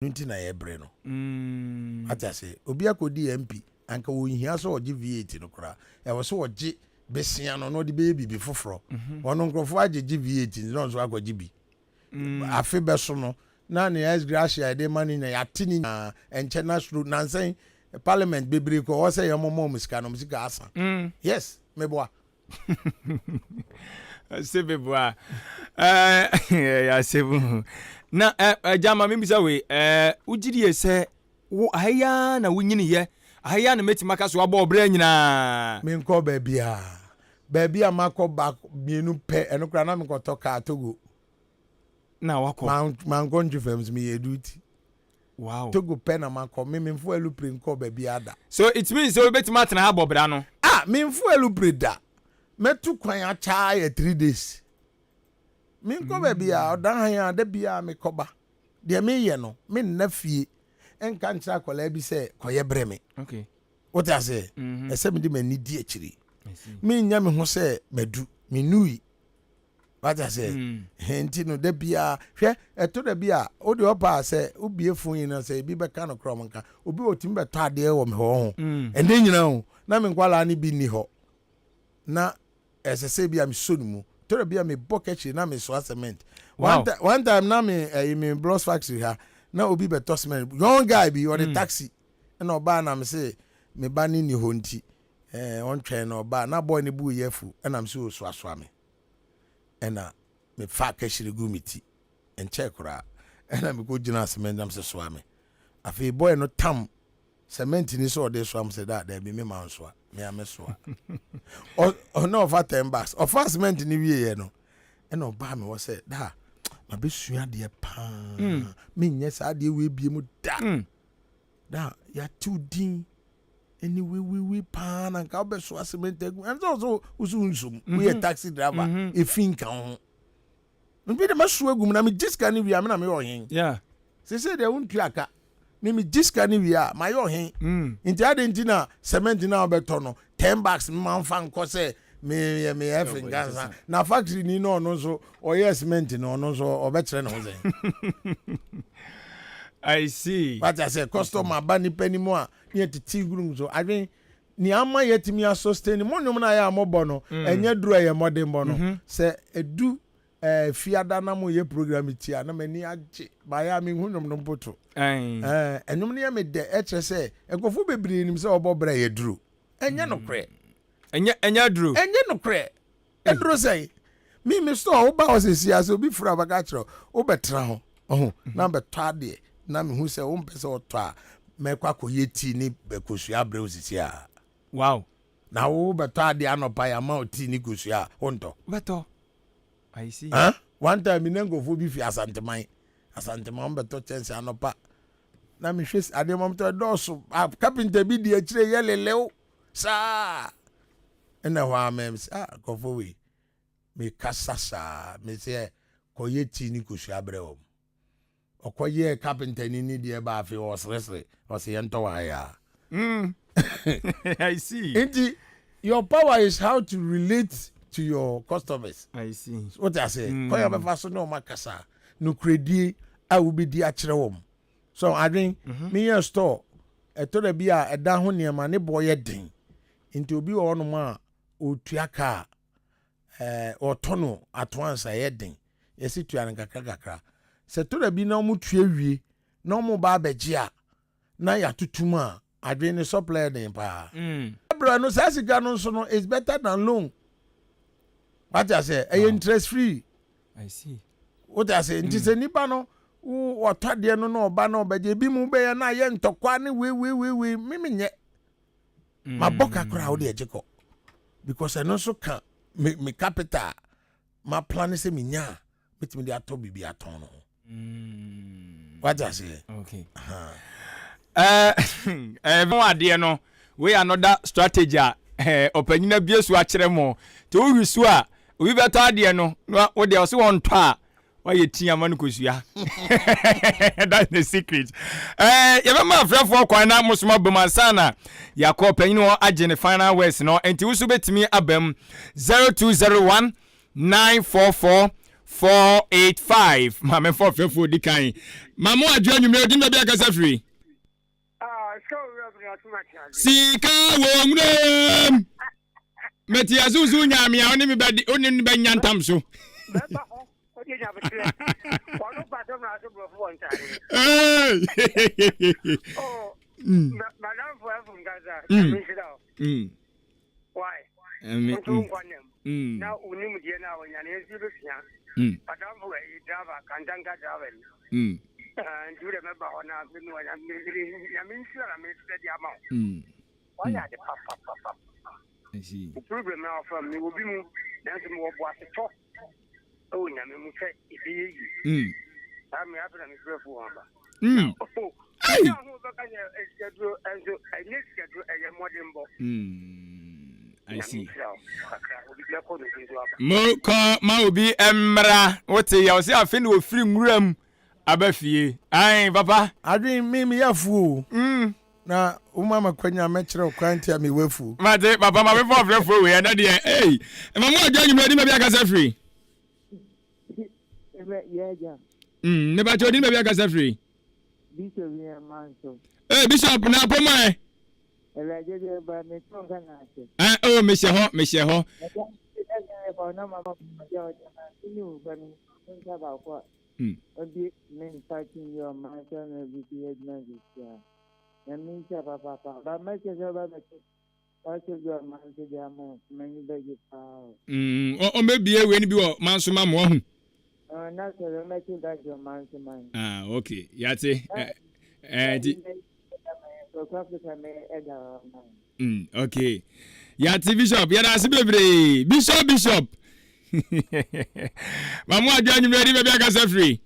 No nti na yɛbrɛ no. Ate ase? Obi akɔdi MP, anka ɔnhia sɛ ɔgye V8 no koraa. Ɛwɔ sɛ ɔgye besia no na ɔde bɛyɛ biribi foforɔ. Ɔno nkurɔfoɔ agyegye V8 nti na ɔno nso akɔgye bi. Afe bɛso no, na ne ex gratia a yɛde ma no nyinaa, yɛate ne nyinaa. Ɛnkyɛ na soro nansa yi parliament bebree kɔ hɔ sɛ yɛmmɔmmɔ wɔn sika no, wɔn sika asa. Yes, meboa. Ɔse beboa. Ɛyɛ asɛm. Na agya ma membisa wei, wogye die sɛ wo aha yi ara na wonyiniyɛ, aha yi ara na mɛtumi aka so abɔ ɔbrɛ nyinaa? Menkɔ baabiara. Baabi a makɔ baako mmienu pɛ, ɛno koraa na mekɔtɔ kaa Togo. Na wakɔ? Mankɔ ntwi fam so, meyɛ duty. Togo pɛ na makɔ. Me memfo alupre nkɔ baabiara da. So it means sɛ wobɛtumi atena ha bɔ bra no? Ah, memfo alupre da. Mɛtu kwan akyɛ ara yɛ 3 days. Menkɔ baabiara, ɔdan han a da biara mekɔba. Deɛ meyɛ no, menna fie nka nkyerɛ akwadaa bi sɛ kɔyɛ brɛ me. Wote aseɛ? Ɛsɛ mede m'ani di akyiri. Mennya me ho sɛ madu, mennui. Wate aseɛ? Nti no da biara, hwɛ, ɛto da bi a, wode ɔpa a sɛ wobie phone yi no sɛ ebi bɛka no korɔ nka. Obi wɔ tumi bɛtɔ adeɛ wɔ me hɔ ho. Ɛnɛ nyinaa o, na me nkwalaa no bi nni hɔ. Na ɛsɛ sɛ bi a mesɔ ne mu. Tɔ da bi a mebɔ kɛkyire na mesoa cement. One time na me ɛyi me blocks factory ha, na obi bɛtɔ cement. Young guy bi, ɔde taxi. Ɛna ɔbaa na me se me ba ne ni hɔ nti, ɔntwɛn na ɔbaa na boy ne bu yɛ afu, ɛna me se osoasoa me. Ɛna mefa kɛhyire gu me ti. Nkyɛɛ koraa. Ɛna mekɔ gyina cement na me se soa me. Afei boy no tam cement ni sɛ ɔde soa, me sɛ da daabi, me ma nsoa, me a me soa. Ɔna ɔfa 10 bags. Ɔfa cement ni wie yɛ no, ɛna ɔbaa me hɔ sɛ da mabɛsua adeɛ paa. Menyɛ saa adeɛ wei bie mu da. Da yɛatew din ɛne weiweiwei paa na nka wobɛsoa cement agu, ɛne sɛ wo so wo nsom, woyɛ taxi driver, ɛfi nka wo ho. Mbi de mɛsoa agu mu na megye sika no wie a, me na meyɛ ɔhen. Sese deɛ wontua ka, me megye sika no wie a, mayɛ ɔhen. Nti ade nti na cement no a wobɛtɔ no 10 bags, mema mfa nkɔ sɛ meyɛ meyɛ ɛfe nkansa na factory ni no, ɔno nso ɔyɛ cement no, ɔno nso ɔbɛkyerɛ ne ho sɛn? I see. Wate sɛ customer ba nipa ni mu a, ne yɛtete guru so adwen nea ama yɛtumi asustain mo nnwom no a yɛ a mobɔ no, ɛnyɛ duru, ɛyɛ mmɔdenbɔ no. Sɛ ɛdu fiada na moyɛ program ti a, na m'ani agye baayɛ a mehu nnwom no mpo to. Ɛnwom no yɛ me dɛ, ɛkyerɛ sɛ nkurɔfoɔ bebree nim sɛ wɔbɔ berɛ yɛ duru. Ɛnyɛ nokorɛ. Ɛnyɛ aduro. Ɛnyɛ nokorɛ. Ɛduro sɛn? Me store, woba hɔ sɛsi a, sɛ obi fura bɛka kyerɛ wo, wobɛtena hɔ ɔho na bɛtɔ adeɛ na mehu sɛ wompɛ sɛ wɔtɔ a, mɛkɔ akɔyɛ tea ne kosua abrɛ wo sisi a. Na wo bɛtɔ adeɛ anɔpa yɛ ama wo tea ne kosua a, wontɔ? Bɛtɔ. I see. Huh? One time mi ne nkurɔfoɔ bi fi Asanteman, wɔn bɛtɔ kyɛnse anɔpa na mehwɛ adeɛ ma motɔ ɛdɔɔso. Ah, carpenter bi di akyire yɛ lelew saa, ɛna hɔ a mɛm sɛ, ah, nkurɔfoɔ wei mekasa saa, mesɛ kɔyɛ tea ne kosua brɛ wɔm. Ɔkɔyɛɛ carpenter ni ne deɛ ba, afei ɔseresere, ɔsɛ yɛntɔ wɔ ha yɛ. I see. Nti your power is how to relate to your customers. I see. Wote ase? Kwan a bɛfa so ne ɔma kasa, nokoredie a wobɛdi akyerɛ wɔm so adwen. Meyɛ store, ɛtɔ da bi a ɛda ho nneɛma ne boɔ yɛ den, nti obi wɔ hɔnom a ɔtua kaa, ɔtɔ no ato ansa, ɛyɛ den, yɛsi tua no kakra kakra. Sɛ tɔ da bi na ɔmo tua wie na ɔmo ba abɛgye a, na yɛatoto mu a, adwene ne supply yɛ den paa. Brɛ no saa sika no nso no is better than loan. Wate ase? Ɛyɛ interest free. I see. Wote ase? Nti sɛ nipa no wo ɔtɔ adeɛ no na ɔba na ɔbɛgye, ebi mu bɛyɛ na ayɛ ntɔkwa ne wei wei wei wei, mimi nyɛ mabɔ kakra a, wode agye kɔ, because ɛno nso ka me capital ma plan sɛ menya a, mɛtumi de atɔ biribi atɔn no ho. Wate aseɛ? Okay. Ɛɛ adeɛ no wei, another strategy a ɔpanyin abie so akyerɛ mo nti wowi so a, obi bɛtɔ adeɛ no na wode ɔsɛ wɔntɔ a, wayɛ tea ama no kosua. That's the secret. Yɛbɛma afrɛfoɔ kwan na mosoma bom ansa na yɛakɔ ɔpanyin hɔ agye ne final words no. Nti wo so bɛtumi aba mu 0201 944 485. Maame fɔ ɔfrɛfoɔ di kan. Ma mo adwo anwummerɛ odin baabi akasa firi. Sika wɔ nwuram. Mete ase wo so wonya me a wo ne me bɛde wo ne me bɛnya ntam so. Mm. Why? Mm. Nti wo nkwa nam. Mm. Na wo nim deɛ na wɔnya no yɛnso yɛbɛsua. Mm. Adamfo ɛyi driver kantanka driver ni. Mm. Ah, nti wo deɛ mɛba hɔ na afei ne wanya nyame nhyira na mesrɛ de ama wo. Mm. Wayɛ ade papapapa. I see. Wo problem na wɔfa mu mewɔ bi mu nanso mewɔ boasetɔ ɛwɔ nyame mu sɛ ɛbɛyɛ yie. Mm. Saa me afei na mefrɛ fo wɔn aba. Mm. Oh, Hey! ɛnyɛ ho bɛka sɛ sikaduro ɛnso ɛnyɛ sikaduro ɛyɛ mmɔdenbɔ. Mm. I see. Mo kɔ ma obi mmra wote yɛ ɔsɛ afe na ofiri nwura mu aba fie ae papa. Adwen me meyɛ afuo o. Mm. Na woma ma kwanya mɛkyerɛ wo kwan nti a mewɔ afuo. Mate papa ma mefɔ ɔfrɛfoɔ wei ɛnɛ deɛ ei ɛma mo adwa anwummerɛ di ma bi akasa firi. Mm, ne bakyɛ odi ma bi akasa firi. Bishop yɛn man so. Ee bishop na apɔ mu ɛ. Awurade deɛ ba me to nka na ase. Ɛ o mehyɛ hɔ mehyɛ hɔ. Ɛda ɛda ɛfa ɔna ma ma ma yɛ ɔde ma ne wo ba no nsa baako a. Ɔbi me nfa ti yi ɔma sɛ na bi ti yɛ adwuma sisi a. Na me nhyɛ papaapa ba mɛkyɛ sɛ ɔba bɛte ɔsɛ bi ɔma nso de ama m'ani bɛgye paa o. Mm, ɔmbɛbie wei no bi wɔ manso ma mo ɔho. Na sɛ ɔmɛte da gye ɔma nso ma no. Ah, okay, yate. Eh, ti. Mm, okay. Yate bishop, yɛda ase bebree. Bishop, bishop. Mamu adwa anwummerɛ di baabi akasa firi.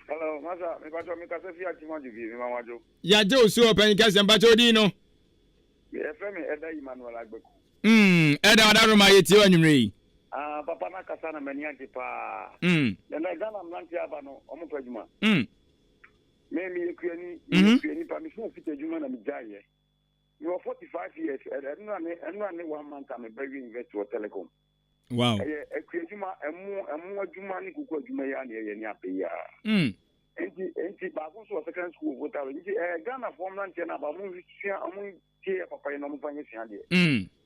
Hello, masa, mepakyɛ mekasa fi Akyem bi, mema wadwo. Yagye wo so ɔpanyin kɛseɛ, mpakyɛ odin no. Yɛfrɛ me Ɛda Emmanuel Agbeku. Mm, Ɛda Ɔdaroma yɛtie wɔ anwummerɛ yi. Ah, papa no akasa na m'ani agye paa. Nana Ghana mmeranteɛ aba no, ɔmo pɛ adwuma. Me meyɛ kuani, meyɛ kuani pa, mesua fita adwuma na megyaeɛ. Mewɔ 45 years, ɛnora ne ɛnora ne one month a meba wie university wɔ telecom. Wow. Ɛyɛ akua adwuma, ɛmo ɛmo adwuma ne kuku adwuma yi a na ɛyɛ ne apɛ yi a. Nti nti baako nso wɔ secondary school wɔ Volta nti ɛɛ Ghana foɔ mmeranteɛ no aba ɔmo sua ɔmo tie yɛ papa yi na ɔmo fa nyɛ sua deɛ.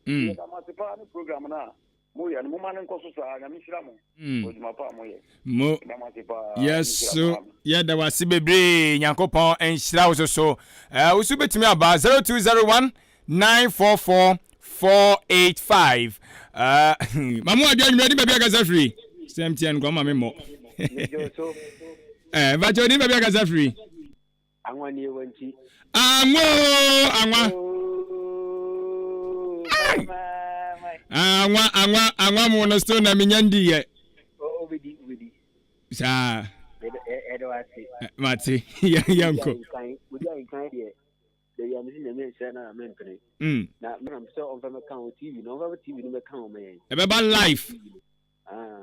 Yɛda mo ase paa ne program no a moyɛ no moma no nkɔ so saa nyame nhyira mo wɔ adwuma pa a moyɛ. Mo Yɛda mo ase paa. Yɛso yɛda wase bebree Nyankopɔn nhyira wo so so. Eh, wo so bɛtumi aba 0201 944 485. Uh, mamu adwa nwumere di baabi akasa firi. Sɛ MTN nkɔ ma me mmɔ. Eh, bakyɛ odi baabi akasa firi. Anwa ni ewa nti. Anwa o, anwa. Anwa, anwa, anwa mu no still na menya ndi yɛ. Obedi, obedi. Saa. Ɛdɔ ase. Mate, yɛnkɔ. Wodi ahenkan deɛ, baabi a mesi nyame nhyira no a mempene. Na menam sɛ ɔmfa mɛka wo TV no, ɔmfa TV no mɛka wo ma yɛn. Ɛbɛba live. Ah.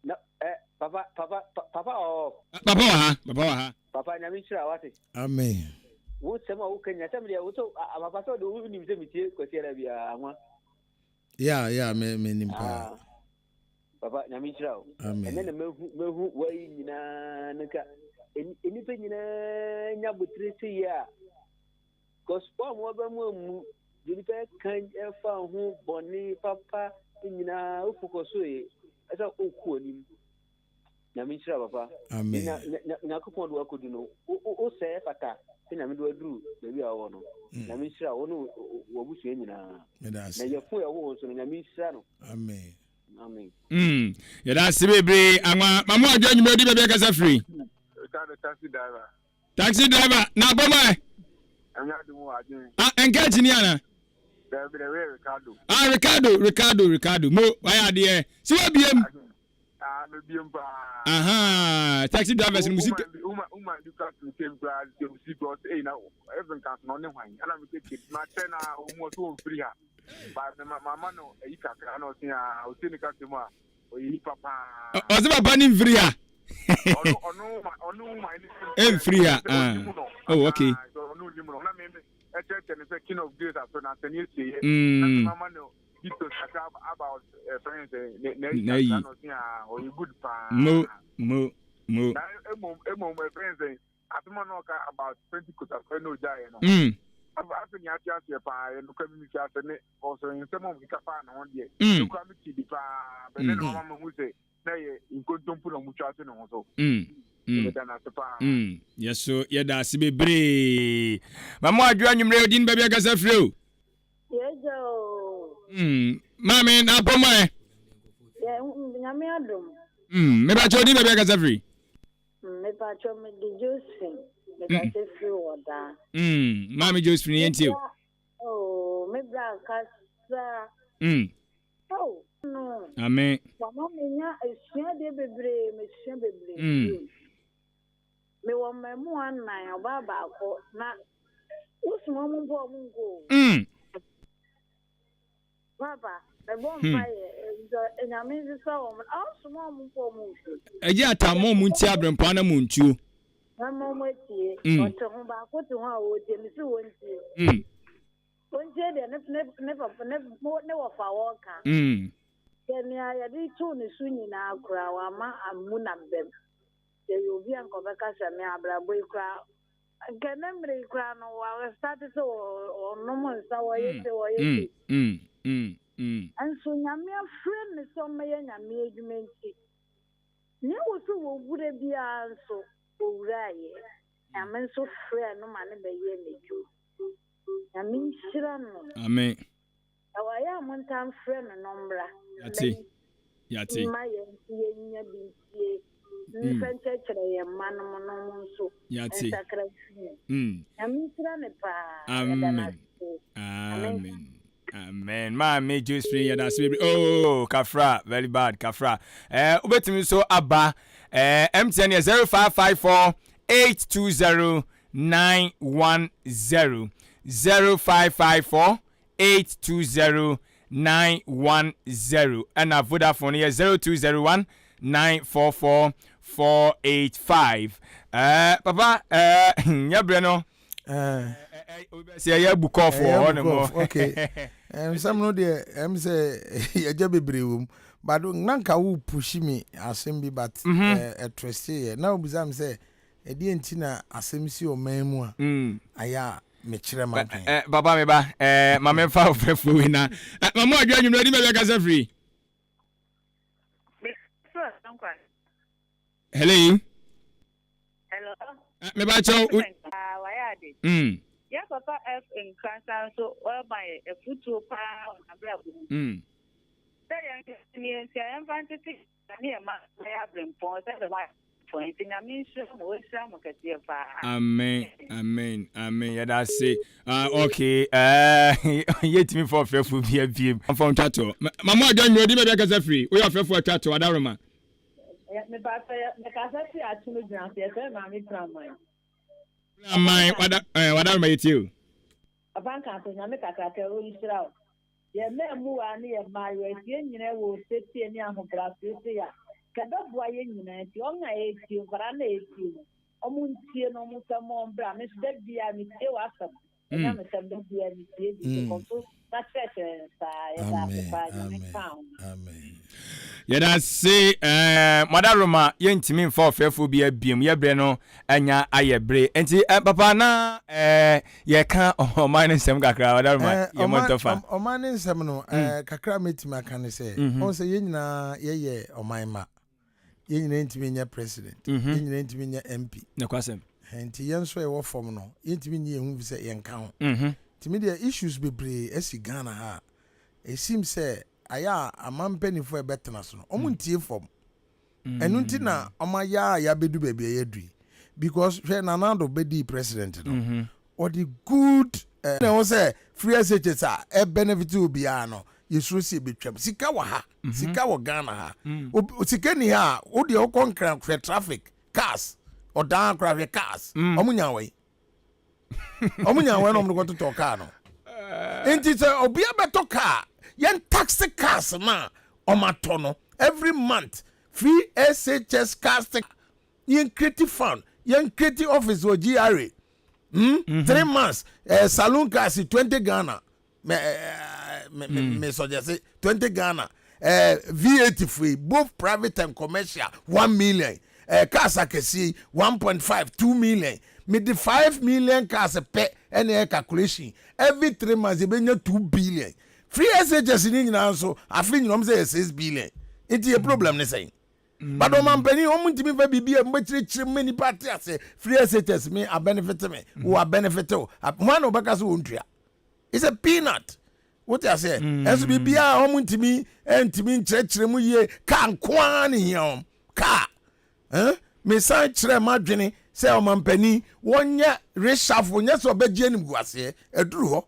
Na, eh, papa, papa, papa ɔ. Papa wɔ ha, papa wɔ ha. Papa nyame nhyira wate. Amen. Wo sɛm a woka nyina sɛ medeɛ wo sɛ papa sɛ wode wonim sɛ metie Kwasi ara biara anwa. Yeah, yeah, me me nim paa. Papa nyame nhyira wo. Amen. Ɛnɛ na mahu mahu wayi nyinaa no ka nnipa nyinaa nya botire sɛ yie a cause wɔn a wɔba mu ammu deɛ nipa ɛka ɛfa ho bɔne papa nyinaa wofokɔ so ye ɛsɛ wokɔ anim. Nyame nhyira papa. Amen. Nyankopɔn de wakodu no wo sɛ fata sɛ Nyame de waduru baabi a wɔwɔ no. Nyame nhyira wo ne w'abusua nyinaa. Na yɛfo yɛ wo nso no Nyame nhyira no. Amen. Amen. Yɛda ase bebree anwa mamu adwa anwummerɛ di baabi akasa firi. Ricardo taxi driver. Taxi driver na abɔmɔ ɛ. Ɛnyɛ adi mu adwene. Ah nka akyi ni ana. Dabi dɛ wei Ricardo. Ah Ricardo Ricardo Ricardo mo wayɛ adeɛ si wa biem. Ah me biem paa. Aha taxi drivers no musika. Uma uma bi kura tumi tem kura de osi kura ɔsɛ eyi na even kan so na ɔne hwan ɛna mi keke ma kyɛ na ɔmu ɔsɛ wɔn firi ha ba ma ma ma no eyi kakra na ɔsɛ ah ɔsɛ ne kasa mu a ɔyɛ nipa paa. Ɔsɛ papa ne nfiri ha. Ɔno ɔno ma ɔno ma ne. Ɛnfiri ha ah oh okay. Ɔno nim no na mi ɛkyerɛkyerɛ ne sɛ king of grace aso na asɛnni esie yɛ. Na mi ma ma no. Na yi. Mo mo mo. Asɛm a na ɔka about Pentecost asɔre na ogyaeɛ no. Afei nea ate aseɛ paa yɛ nokora mi fi ase ne ɔsɔ nsɛm a ɔkeka faa ne ho deɛ. Nokora mi ti bi paa bɛne na ɔma mahu sɛ na ɛyɛ nkontompo na ɔmotwa ato ne ho so. Yɛda no ase paa. Yɛso yɛda ase bebree. Ma mo adwo anwummerɛ odin baabi akasa firi o. Yɛgya o. Maame na apɔ mɔ ɛ. Yɛ nyame adom. Mebakyɛ odin baabi akasa firi. Mepakyɛ mede Josephine mekasa firi wɔ daa. Maame Josephine yɛn tie o. Oh, me bra kasa. Oh, no. Amen. Wama menya esuadeɛ bebree, mesua bebree. Mewɔ mmaamua nnan, ɔbaa baako na wosoma ɔmo mpo ɔmo nkɔ o. Papa, mebɔ mpaeɛ, nti Nyame nsesa wɔn, ɔsoma ɔmo mpo ɔmo mfi. Ɛgye atamma ɔmo nti abrɛmpɔn na mo ntuo. Mɛma ɔmo atie. Ɔte ho baako te ho a ɔretie, mesi wɔntie. Wɔntie deɛ ne ne ne papa ne ne wɔfa wɔka. Sɛ nea yɛde too ne so nyinaa koraa wama ammu n'abam. Sɛ yɛ obi a nka ɔbɛka sɛ me abrabɔ yi koraa nka ne mmerɛ yi koraa no wastate sɛ ɔnom nsa wɔyɛ se wɔyɛ se. Nso Nyame afrɛ no sɛ ɔmmɛyɛ Nyame adwuma nti, nea ɛwɔ sɛ wɔwura biara nso wɔwuraeɛ. Nyame nso frɛɛ no ma no bɛyɛɛ n'adwuma. Nyame nhyira no. Amen. Na wayɛ a montaa mfrɛ no no mmra. Yate. Yate. Mma yɛn nso yɛnya bi ntie. Mfa nkyerɛkyerɛ yɛn mma no mo no mo nso. Yate. Nsakra mfi mu. Nyame nhyira no paa. Yɛda no Amen. ase. Nyame nka Amen. Amen. Maame Josephine yɛda ase bebree. Oh, kafra, very bad, kafra. Eh, wobɛtumi nso aba eh, MTN yɛ 0554 820 910 0554 820 910 ɛna Vodafone yɛ 0201 944 485. Eh, papa, eh, nyɛ berɛ no. Sɛ yɛyɛ bukɔf wɔ hɔ nom. Okay. Nsɛm no deɛ ɛm sɛ yɛgya bebree wɔ mu but na nka wo pushi me asɛm bi but ɛtrɛste yɛ na wobisa me sɛ ɛdeɛ nti na asɛm si ɔman mu a ayɛ a mekyerɛ m'adwene. Papa me ba, ma memfa ɔfrɛfoɔ wei na ma mo adwa anwummerɛ di baabi akasa firi. Hello. Hello. Me ba kyɛw. Wayɛ ade. Yɛ papa F Nkrasa nso ɔrema yɛ afutuo paa wɔ n'abrabɔ mu. Sɛ yɛn ne yɛn sua yɛmfa ntete ne yɛn mma yɛ abrempɔn sɛ bɛma pɔn nti Nyame nhyira mo ɔnhyira mo kɛseɛ paa. Amen amen amen yɛda ase ah okay ɛɛ yɛtumi fa ɔfrɛfo bi abiem. Mfa ntwa toɔ ma mo adwa nnuro di baabi akasa firi woyɛ ɔfrɛfo atwa toɔ adaworoma. Mepatɔ yɛ mekasa firi akyem gyina so yɛfrɛ maame Praman. Praman wada ɛɛ wadaworoma yɛtie o. Papa Nkanto Nyame kakraka ɔnhyira wo. Yɛn mmaamuwaa ne yɛn mmaayewa nti yɛn nyinaa wɔ osetie ne ahobrɛaseɛ sei a, nka ɛbɛboa yɛn nyinaa nti wɔn a ɛretie, nkwadaa no a ɛretie no, wɔn ntie na wɔn mfa mmɔ wɔn bra. Me nso da biara metie w'asɛm, w'anyamesɛm da biara metie bi nti kɔ so na kyerɛkyerɛ yɛn saa. Yɛda ase paa, Nyame nka wo ho. Yɛda ase eh, Mother Roma yɛntumi mfa ɔfrɛfoɔ bi abiem yɛ berɛ no anya ayɛ bere nti eh, papa na eh, yɛka ɔman no nsɛm kakra Mother Roma eh, yɛmmɔ ntɔfa. Ɔman no nsɛm no mm. eh, kakra mɛtumi aka ne sɛ mm -hmm. ɔn sɛ yɛn nyinaa yɛyɛ ɔman ma yɛn nyinaa ntumi nyɛ president mm -hmm. yɛn nyinaa ntumi nyɛ MP nokwasɛm nti yɛn nso yɛwɔ fam no yɛntumi nyi yɛn ho fi sɛ yɛnka ho mm -hmm. nti me deɛ issues bebree asi Ghana ha a ɛsim sɛ Ayɛ a aman mpanyinfoɔ a ɛbɛtena so no wɔn ntie fam. Ɛno nti na wɔn ayɛ a yɛabɛdu baabi a yɛadu yi. Because hwɛ Nana Addo bɛdii president no, ɔde good eh, na ɛho sɛ free SHS a ɛbenefit obiara no, yɛsuro sɛ yɛbɛtwam. Sika wɔ ha, sika wɔ Ghana ha. Ob- Sika ni ha a, wo deɛ wokɔ Nkran hwɛ traffic, cars, ɔdan koraa hwɛ cars, wɔn nya wɔ yi. Wɔn nya wɔ na wɔn de kɔtotɔ kaa no. Nti sɛ obi abɛtɔ kaa, yɛn taxi cars na wɔn atɔ no every month free SHS cars yɛn create fund, yɛn create office wɔ GRA. 3 months saloon cars 20 Ghana. Me me me me suggest 20 Ghana. V8 free both private and commercial 1 million. Eh, cars akɛseɛ yi, 1.5, 2 million. Mede 5 million cars pɛ ɛna ɛyɛ calculation. Every 3 months yɛbɛnya 2 billion. Free SHS ni nyinaa nso, afe nyinaa ɔmo sɛ yɛ 6 billion. Nti yɛ problem ne sɛn? But ɔmampanin, ɔmo ntumi fa biribi a mbɛkyerɛkyerɛ mu nipa ate ase. Free SHS, me abenefit me, wo abenefit wo. Hwan na ɔbɛka sɛ wɔntua? It's a peanut, wote aseɛ? Ɛnso biribiara ɔmo ntumi nkyerɛkyerɛ mu yie. Kaa nkoaa ne hia wɔn kaa. Ɛn mesan kyerɛ m'adwene sɛ ɔmampanin wɔnyɛ reshuffle, nyɛ sɛ ɔbɛgye anim gu aseɛ aduru hɔ.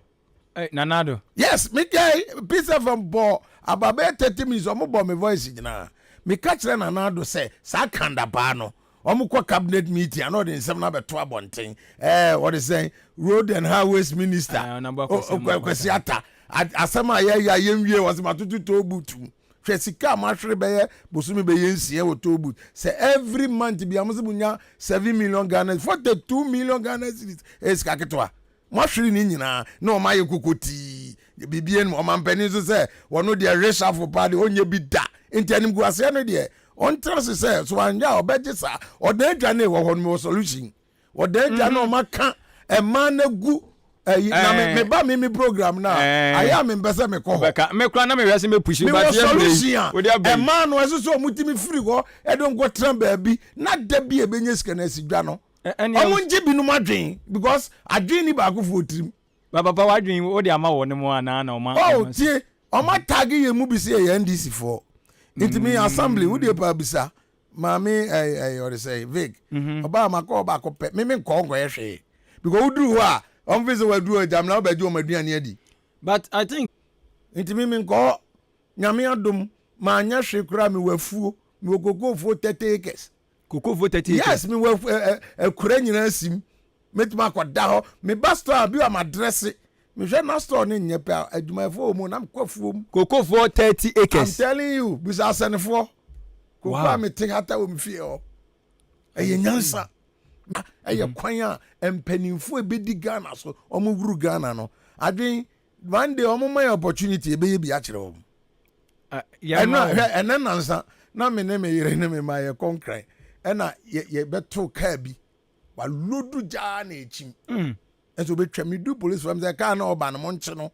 Hey, Nana Addo. Yes, mekae Peace FM bɔ aba bɛyɛ 30 minutes, ɔmo bɔ me voice nyinaa. Meka kyerɛ Nana Addo sɛ saa kandapaa no, ɔmo kɔ cabinet meeting ana ɔde nsɛm no abɛto abɔnten, wɔde sɛn Road and Highways Minister. Ah, Honourable Kwesi Amoako. Kwesi Ata asɛm a yɛyɛ a yɛnwie wɔ sɛ matoto toll booth mu. Hwɛ sika a mahwere bɛyɛ bosome bɛyɛ 6 wɔ toll booth sɛ every month bi a mo sɛ monya 7 million Ghana, 42 million Ghana cedis. Ɛyɛ sika ketewa mohwere ne nyinaa na ɔma ayɛ kokotii biribi anim. Ɔmampanin nso sɛ wɔno deɛ reshuffle paa deɛ ɔnyɛ bi da. Nti animguaseɛ no deɛ, ɔntena se sɛ so anyɛ a ɔbɛgye saa ɔdan adwa ne wɔ hɔ no. Mewɔ solution. Ɔdan adwa na ɔma ka ɛmaa no gu ɛyi na me ba me program na ayɛ a mempɛ sɛ mekɔ hɔ. Bɛka me kora na mehwɛ sɛ mɛpush. Mewɔ solution a ɛmaa no ɛso sɛ ɔmo tumi firi hɔ ɛde nkɔtena baabi na da bi a ɛbɛnya sika no asi dwa no, ɔmo ngye binom adwen because adwen ni baako fo tirim. Papa, wadwen wode ama wɔ ne mu anaa na ɔma? Oh, tie, ɔmo atag yɛ mu bi sɛ yɛyɛ NDC foɔ, nti mi assembly wo deɛ pa bisa maame ɛɛ ɛɛ ɔde sɛ vague ɔbaa ma kɔ ɔbaako pɛ mímí nkɔ nkɔyɛ hwee because woduru hɔ a, ɔmo fi sɛ waduru hɔ gyamina ɔbɛgye ɔmo aduane adi. But I think Nti mímí nkɔ. Nyame adom, maa nyɛ hwee koraa, mi wɔ afuo, mi wɔ kokofuo 30 acres. Kokofuo 30 acres? Yes, mi wɔ ɛ ɛ akura nyinaa sim. Mɛtumi akɔda hɔ. Mi ba store a bi wa ma dress, mehwɛ na store ne nyɛ pɛ a adwumayɛfoɔ wɔ mu na mekɔ afuo mu. Kokofuo 30 I'm acres? telling you, bisa asɛnefoɔ koko a mete hata wɔ me fie hɔ. Ɛyɛ nyansa, ɛyɛ kwan a mpanimfoɔ ebedi Ghana so, ɔmo wuru Ghana no adwen. One day ɔmo ma yɛ opportunity, ebɛyɛ bi akyerɛ wɔn. Ɛno a hwɛ, ɛnɛ nansa na me ne me yere ne me ma yɛ kɔnkran ɛna yɛ yɛbɛto kaa bi walodu gyaa na ekyim ɛnso obetwa. Mi du police fam sɛ kaa na ɔba no, mo nkye no.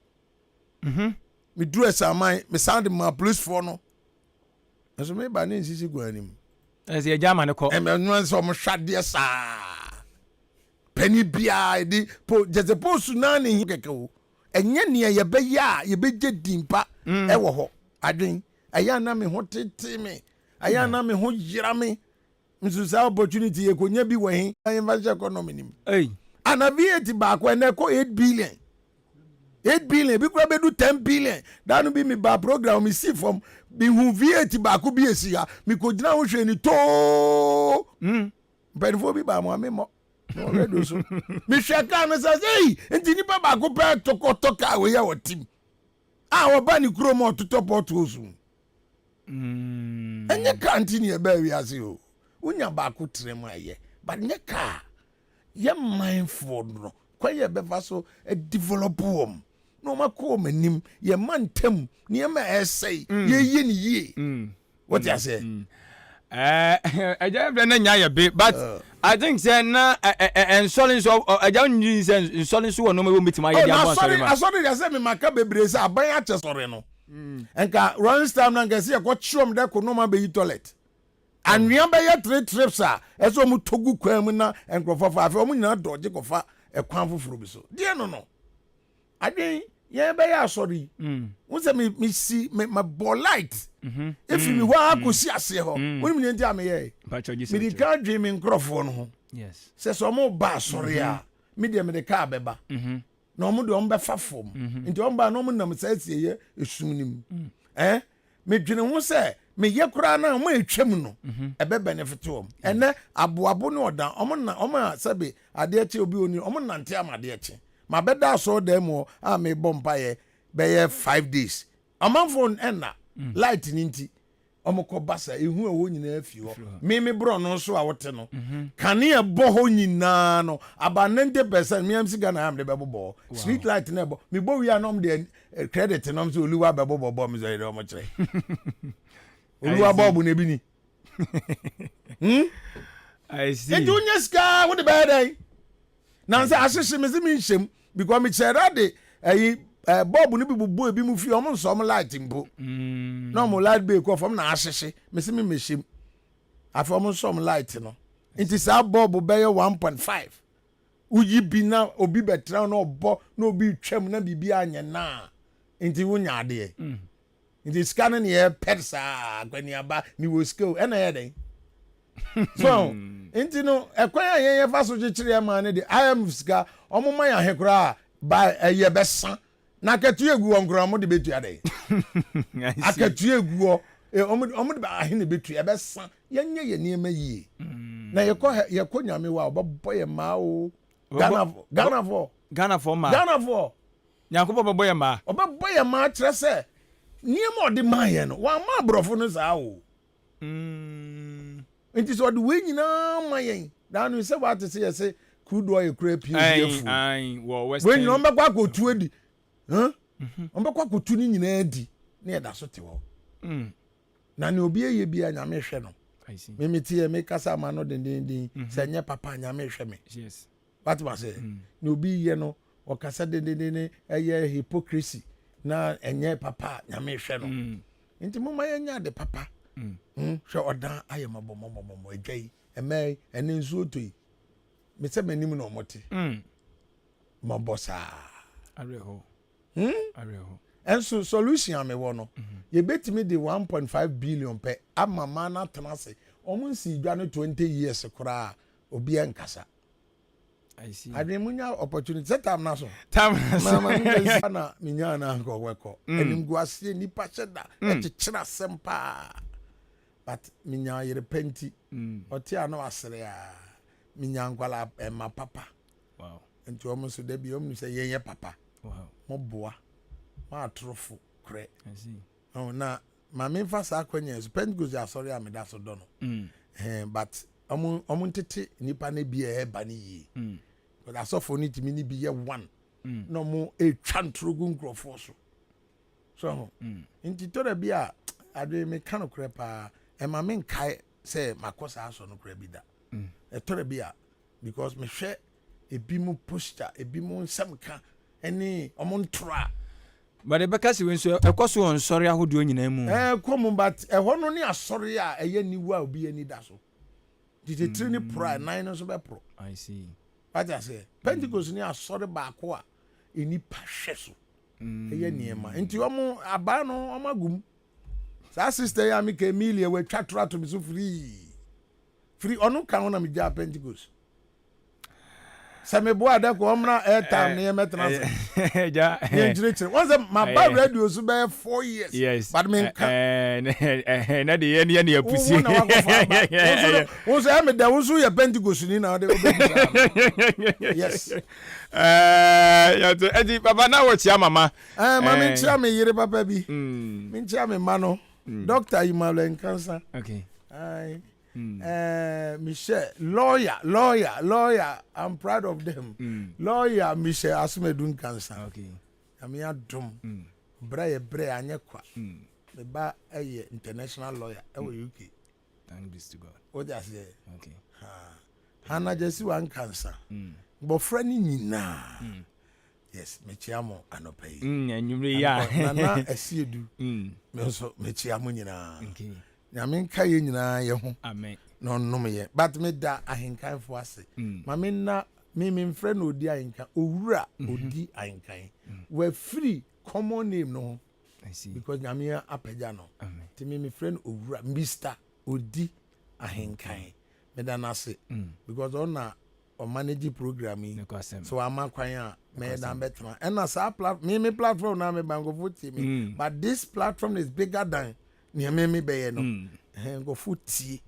Mi duru ɛsɛnman, mi san de ma police foɔ no, nso mi ba ne nsisi gu anim. Ɛsɛ yɛgya ama ne kɔ. Ɛmɛ nua sɛ ɔmo hwɛ adeɛ saa panyin biara yɛde po gyesɛ post naa ne hi kɛkɛ o. Ɛnyɛ nea yɛbɛyɛ a yɛbɛgye din pa ɛwɔ hɔ. Adwen ɛyɛ ana me ho tete me, ɛyɛ ana me ho yera me nso. Saa opportunity yɛ konya bi wɔ he na yɛmfa hyɛ economy nim? Ana VAT baako ɛnɛ ɛkɔ 8 billion, 8 billion bi kura bɛdu 10 billion. Daanu bi mi ba program, mi si fam, mi hu VAT baako bi esi ha, mi ko gyina ho hwɛ ni too. Mpanyinfoɔ bi ba mo a mi mɔ na wɔ radio so, mi hwɛ kaa no sɛ ɛyi nti nipa baako pɛ tɔkɔtɔ kaa wei a wɔtim a wɔba ne kurom a ɔtotɔ potholes mu. Ɛnyɛ kaa nti ne yɛbaa wiase o. Wonya baako tena mu ayɛ, but nyɛ kaa. Yɛ manfoɔ no, kwan yɛ bɛfa so develop wɔm na wɔn akɔ wɔn anim, yɛ ma ntam nneɛma a ɛsɛe, yɛyɛ ne yie. Wɔte aseɛ? Ɛgya yɛ na nya yɛ be, but I think sɛ na nsɔre nso, ɛgya nyi sɛ nsɔre nso wɔ nneɛma bi wɔn ayɛ de abɔ nsɔre ma. Asɔre deɛ, sɛ memaka bebree sɛ aban akyɛ sɔre no, nka Rawlings time na nka ɛsɛ yɛkɔ kyerɛm dɛ ko nɔɔma bɛyi toilet anwea bɛyɛ three trips a ɛsɛ ɔmo to gu kwan mu na nkurɔfoɔ fa. Afei ɔmo nyinaa dɔgye kɔfa ɛkwan foforɔ bi so deɛ no adwen yɛn bɛyɛ asɔre yi n sɛ mi mi si mi ma bɔ light efi mi hɔ akɔsi aseɛ hɔ. Wɔn mu nea nti a mi yɛ mi di kan dwen mi nkurɔfoɔ no ho sɛ ɔmo ba asɔre a, mi deɛ mi de kaa bɛba na ɔmo deɛ ɔmo bɛfa fam. Nti ɔmo ba na ɔmo nam saa esie yɛ esum nim. Medwene ho sɛ meyɛ koraa na ɔmo etwam no ɛbɛ benefit wɔm. Ɛnɛ aboabo ne ɔdan ɔmo na ɔmo a sɛbi adeɛ kye obi oni ɔmo nante ama adeɛ kye ma bɛda asɔrɔ dan mu hɔ a mebɔ mpaeɛ bɛyɛ 5 days, ɔmanfo ɛna light ne nti ɔmo kɔ basa ehu a ɛwɔ nyinaa fi hɔ. Mímí borɔ no nso a wɔte no, kanea bɔ hɔ nyinaa no about 90%. Mi MC Ghana am de bɛ bobɔ hɔ street light na ɛbɔ mi bɔ wia na ɔmo de credit na ɔmo sɛ oluwa bɛ bobɔ bɔ mi sɛ ɛdɛ ɔmo kyerɛ oluwa bɔɔbu na ebi ni. Hmm? I see. Nti wonya sika wode bɛyɛ dɛn? Na sɛ ahyehye me se menhyɛm because mekyerɛ da de ɛyi eh, bɔɔbo no bi bobɔ ebi mu fie ɔmo nsɔ ɔmo light mpo. Mm. Na ɔmo light bill kɔ fam na ahyehye me se memɛhyɛm. Afei ɔmo nsɔ ɔmo light no. Nti saa bɔɔbo bɛyɛ 1.5. Woyi bi na obi bɛtena na ɔbɔ na obi twam na biribi anyɛ naa. Nti wonya adeɛ. Mm. Nti sika no ne yɛpɛ saa akwaniaba mewɔ sika o ɛna ɛyɛ dɛn so nti no ɛkwan a yɛn yɛfa so kyekyere ɛma no de IMF sika wɔn ma yɛn ahe koraa ba ɛyɛ bɛsa na akatua egu wɔn koraa wɔn de bɛtua dɛn akatua egu hɔ wɔn wɔn de ahe na bɛtua ɛbɛsa yɛnyɛ yɛn nneɛma yie mm. na yɛkɔ yɛkɔ nyame wa ɔbɛbɔ yɛn mmaa o Ghana Ghanafoɔ Ghanafoɔ mmaa Ghanafoɔ Nyankopɔn bɛbɔ yɛn mmaa. Ɔbɛbɔ yɛn mmaa kyerɛ sɛ nneɛma a ɔde maa yɛn no, wamma aborɔfo no saa o. Mm. Nti sɛ ɔde wei nyinaa ma yɛn, daa no sɛ wate sɛ yɛsɛ crude oil kura pie bi afu. Wei nyinaa ɔmbɛkɔ akɔtu adi. Huh? Mhm. Ɔmbɛkɔ akɔtu ne nyinaa adi na yɛda so te hɔ. Mm. Na nea obi yɛ biara Nyame hwɛ no. Me mete yɛ mekasa ama no dendenden mhm. sɛ nyɛ papa Nyame hwɛ me. Yes. Wate ase? Nea obi yɛ no, ɔkasa dendenden, ɛyɛ hypocrisy na ɛnyɛ papa a Nyame hwɛ no. Nti momma yɛnyɛ ade papa. Hwɛ ɔdan ayɛ mɔbɔmɔbɔmɔbɔ adwa yi, ɛmɛ yi, ɛne nsuo tɔ yi. Me sɛ m'anim na ɔmo te. Mɔbɔ saa. Awerɛhoɔ. Hmm? Awerɛhoɔ. Ɛnso solution a mewɔ no, yɛbɛtumi de 1.5 billion pɛ ama maa no atena ase. Ɔmo nsii dwa no 20 years koraa a, obiara nkasa. Adwene mu nya opportunity sɛ tam na so. Tam na so. Mama mi bɛ na mi nya na nkɔ wɛkɔ. Mm. Animguaseɛ nipa hyɛ da mm. ɛkyekyere asɛm paa. But mi nya yere pɛ nti. Mm. Ɔte ano asere a mi nya nkwala ɛma papa. Wow. Nti wɔn nso dabi wɔn nim sɛ yɛn yɛ papa. Wow. Mo boa. Mo atorofo korɛ. I see. Oh, na ma memfa saa akwanya yi so Pentecost yɛ asɔre a meda so dɔ no. Mm. Eh, but ɔmo ɔmo ntete nipa no bi a ɛba no yie. Mm. But asɔfo no tumi ne bi yɛ one. Mm. Na ɔmo etwa ntoro gu nkurɔfoɔ so. So ho. Mm. Nti tɔda bi a adwene meka no korɛ paa ɛma menkae sɛ makɔ saa asɔ no korɛ bi da. Mm. Ɛtɔda bi a because mehwɛ ebi mu posture, ebi mu nsɛm ka ɛne ɔmo ntoro a. But ɛbɛka sɛ wei nso ɛkɔ so wɔ nsɔre ahodoɔ nyinaa mu. Ɛkɔ mu but ɛhɔ no ne asɔre a ɛyɛ niwu a obi ani da so. Nti titiri ne poro a ɛnan no nso bɛporo. I see. Wate aseɛ? Pentecost ne asɔre baako a nnipa hwɛ so ɛyɛ nneɛma. Nti wɔn abaa no wɔn agu mu. Saa sister yi a meka Emilia watwa toro ato me so firii. Firi ɔno ka ho na megyaa Pentecost. Sɛ meboa dɛ kɔ ɔmmra airtime ne yɛmmɛtena ase. Yɛnkyerɛkyerɛ. Wɔn sɛ maba radio so bɛyɛ 4 years. Yes. But menka. Na de yɛn yɛn yɛ pusi. Wo na wakɔfa aba. Wo nso ɛmi dɛ wo nso yɛ Pentecost ni na ɔde wobɛbisa. Yes. Yɛto ɛti papa na wɔkyia mama. Ɛɛ ma menkyia me yere papa bi. Menkyia me mma no. Doctor Emmanuel Nkansa. Okay. Aye. Mm. Uh, Michelle, lawyer, lawyer, lawyer. I'm proud of them. Mm. Lawyer Michelle Asumedun Kansa. Okay. Nyame adom. Mm. Brɛ yɛ brɛ anyɛ kwa. Mm. Me ba ɛyɛ international lawyer ɛwɔ mm. UK. Thank be to God. O de aseɛ. Okay. Ha. Hannah Jesse wa nkansa. Mm. Mbɔfra ni nyinaa. Mm. Yes, mekyia mo anɔpa yi. Mm, anwummere yi a. Nana Asiedu. Mm. Me nso mekyia mo nyinaa. Okay. Nyame nka yɛn nyinaa yɛ ho. Amen. Na ɔnnom yɛn. But me da ahenkanfo ase. Mm. Ma me nna me me mfrɛ no odi ahenkan. Owura mm -hmm. odi ahenkan. Mm. Wafiri common name no ho. I see. Because Nyame apagya no. Amen. Ti me me frɛ no owura Mr. Odi ahenkan. Me da no ase. Mm. Because ɔna ɔmanage program yi. Nokwasɛm. So wama kwan a mɛyɛ dan bɛtena. Ɛna saa plat me me platform na me ba nkurɔfoɔ tie me. Mm. But this platform is bigger than nea me me bɛyɛ no. Mm. Ɛhɛn nkurɔfoɔ tie.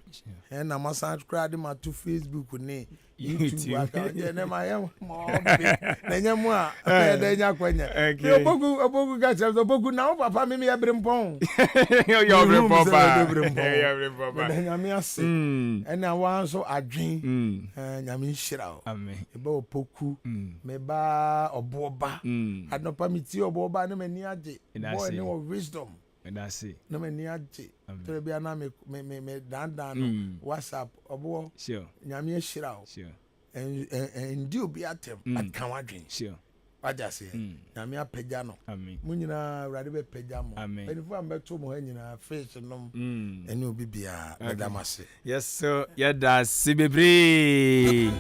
Ɛhɛn na masan koraa de ma to Facebook ne YouTube aka ɔnyɛ ne ma yɛ ma ɔbe na ɛnyɛ mu a ɛyɛ dɛ nya kwanya. Okay. Me opoku opoku ka kyerɛ sɛ opoku na wo papa me meyɛ berempɔn. Yɛ ɔberempɔn paa. Yɛ berempɔn. Yɛ berempɔn paa. Meda Nyame ase. Mm. Ɛna wa nso adwen. Mm. Eh, Nyame nhyira wo. Amen. Meba opoku. Mm. Meba ɔboɔba. Mm. Anɔpa metie ɔboɔba ne m'ani agye. Ɛda Boy ase. ne wɔ wisdom. Meda ase. Na m'ani agye. Tɔrɔ bi a na me me me me dandan no mm. WhatsApp ɔboɔ. Sure. Nyame ahyira wo. Sure. Ɛndi obi atɛm mm. but ka w'adwen. Sure. Wagye aseɛ. Mm. Nyame apagya no. Amen. Mo nyinaa Awurade bɛpagya mo. Amen. Mpanyinfoɔ a mbɛto mo ha nyinaa fish nom mm. ɛne obi biara meda mo ase. Yes so yɛda ase bebree.